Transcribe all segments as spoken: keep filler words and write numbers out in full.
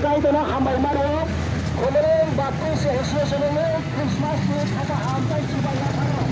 Kaitorno hambai mano, Khumulwng Baptist Association ni Christmas ni kha kaham tei chubachu yapharo.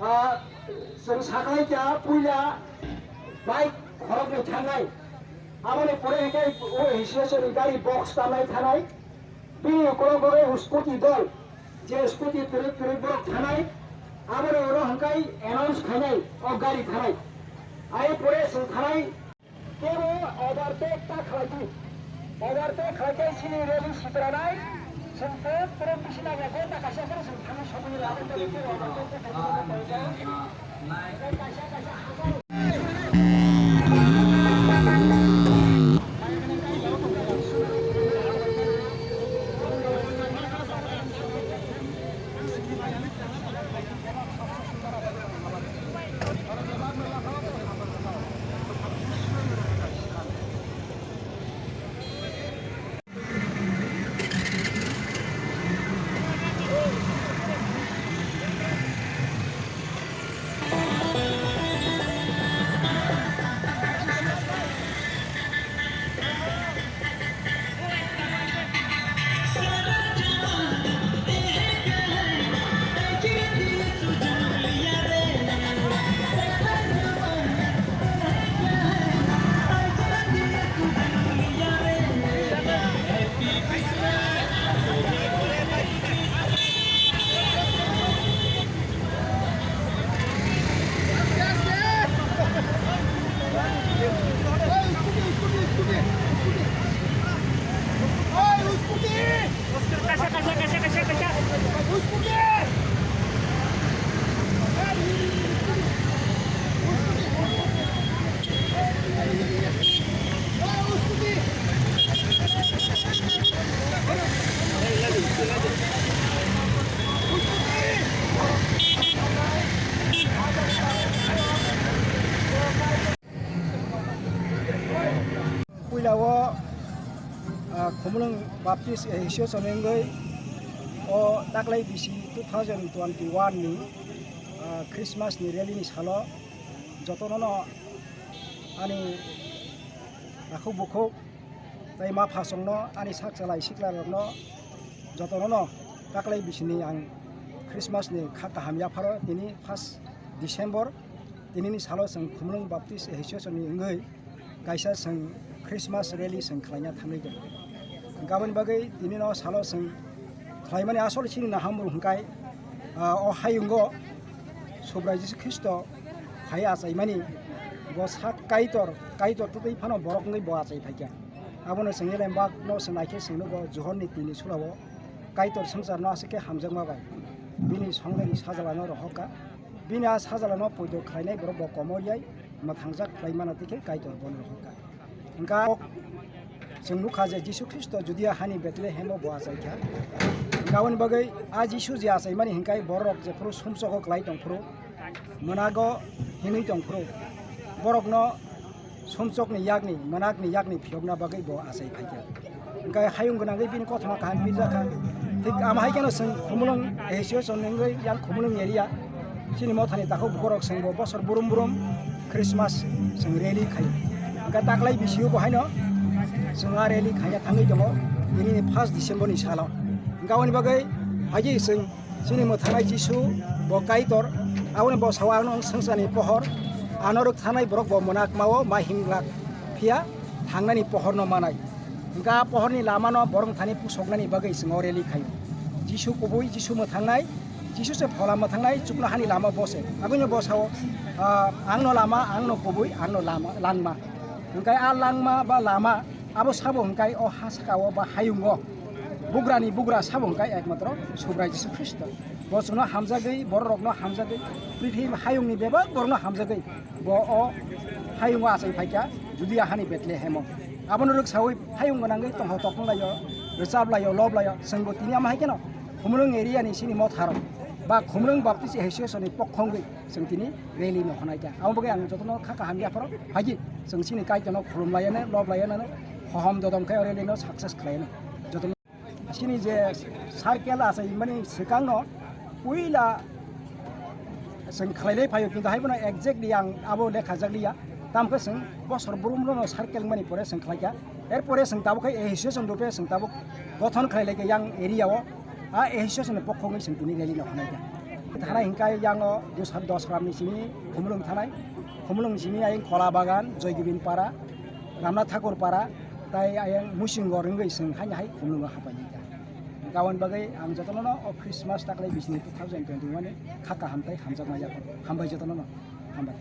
Ah, chwng sakhlai kha puila bike khoroknwi thangnai. Aboni pore hwnkhe o association ni gari box tamnai thanai. Bini ukulok bagwi scooty dol, je scooty twrwk twrwk borok thanai. Aboni ulo hwnkhe announce khainai o gari thanai. Ai pore chwng thanai. Kebo overtake ta khlai di. Overtake khlai khe chini rally sitranai. Chwng khe pore bisi nangya khe ta kaisa khe chwng thangwi sogwi rw aboni bagwi kebo overtake ta khlai di. Kaisa kaisa hachal. Puila o, ah, Khumulwng Baptist Association wngwi o taklai bisi two thousand twenty-one ni, ah, Christmas ni rally ni salo jotono no ani takhuk bukhuk tei ma phasongno ani sak chalai siklarokno jotono no taklai bisini ang Christmas ni kha kaham yapharo tini first December. Tinini salo chwng Khumulwng Baptist Association ni wngwi kaisa chwng Christmas rally chwng khlaina thangwi tongo. Hwnkhe aboni bagwi tinino salo chwng khlaimani asol chini nahamung hwnkhe, ah, o hayungo Subrai Jisu Khristo phai achaimani, bo sak Kaitor, Kaitor twtwi phano borok wngwi bo achai phaikha. Abono chwng elembakno chwng naikhe chwng nugo Johonni tini sura-o Kaitor swngcharno aswk khe hamjakma bai bini songdani sajalano rohorkha. Bini a sajalano poito khlainai borok bo komor yai mwthangjak khlai mano, tei khe Kaitor bono rohorkha. Hwnkha chwng nukha je Jisu Khristo Judia hani Bethlehemo bo achaikha. Hwnkha aboni bagwi a Jisu je achaimani hwnkhe borok jephuru sumsogo klai tongphuru, mwnago hinwi tongphuru, borokno sumsokni yakni, mwnakni yakni phiyokna bagwi bo achai phaikha. Hwnkhe hayung gwnangwi bini kothoma kaham pirjakha. Thik ama hai kheno chwng Khumulwng Association wngwi yang Khumulwng area chini mothani takhuk bukhurok chwng bo bosor burum burum Christmas chwng rally khaio. Hwnkhe taklai bisio bo haino chwng a rally khaina thangwi tongo tinini first December ni salo. Hwnkhe aboni bagwi haikhe chwng Chini mwthangnai Jisu bo Kaitor, aboni bo sao, "Ang nwng swngcharni pohor, ano rwktharnai borok bo mwnakma-o ma himglak, phiya thangnani pohorno manai." Hwnkhe a pohorni lamano borok thani pusoknani bagwi chwng o rally khaio. Jisu kubui, Jisu mwthangnai, Jisu se phola mwthangnai, chuknohani lama bo se. Abono bo sao, ah, "Angno lama, angno kubui, angno lama, langma." Hwnkhe a langma ba lama, abo sabo hwnkhe o ha sakao ba hayungo, bugrani bugra sabo hwnkhe ekmatro Subrai Jisu Khristo. Bo chwngno hamjagwi, bororokno hamjagwi, prithibi hayungni bebak borokno hamjagwi, bo o hayungo achai phaikha, Judia hani Bethlehemo. Abono rwksaui hayung gwnangwi tongthok tonglaio, rwchablaio, loblaio. Chwngbo tini ama hai kheno Khumulwng area ni sini motharok ba Khumulwng Baptist Association ni pokho wngwi chwng tini rally no khwnaikha. Abo bagwi ang jotono kha kaham yapharo phaidi chwng sini Kaitorno khulumlaiyano, loblaiyano, hohom dodom khe o rally no success khlaiyano. Jotono sini je circle achai mani swkangno puila chwng khlailai phaio, kintu haibono exactly ang abo lekha jakliya. Tamkhe chwng bosor brumno circle mani pore chwng khlaikha. Erpore chwng tabuk khe association rupe chwng tabuk gothon khlailaikha yang area o. A association ni pokho wngwi chwng tini rally no khwnaikha. Thanai hwnkhe yang o Dosra-, Dosram ni simi Khumulwng thanai, Khumulwng simi ayang Kola Bagan, Joygobin Para, Ramnath Thakur Para, tai ayang Musingo wngwi chwng haino hai Khumulwngo hapaikha. Aboni bagwi ang jotono no o Christmas taklai bisini two thousand twenty-one ni kha kaham tei hamjakma yapon. Hambai jotono no. Hambai.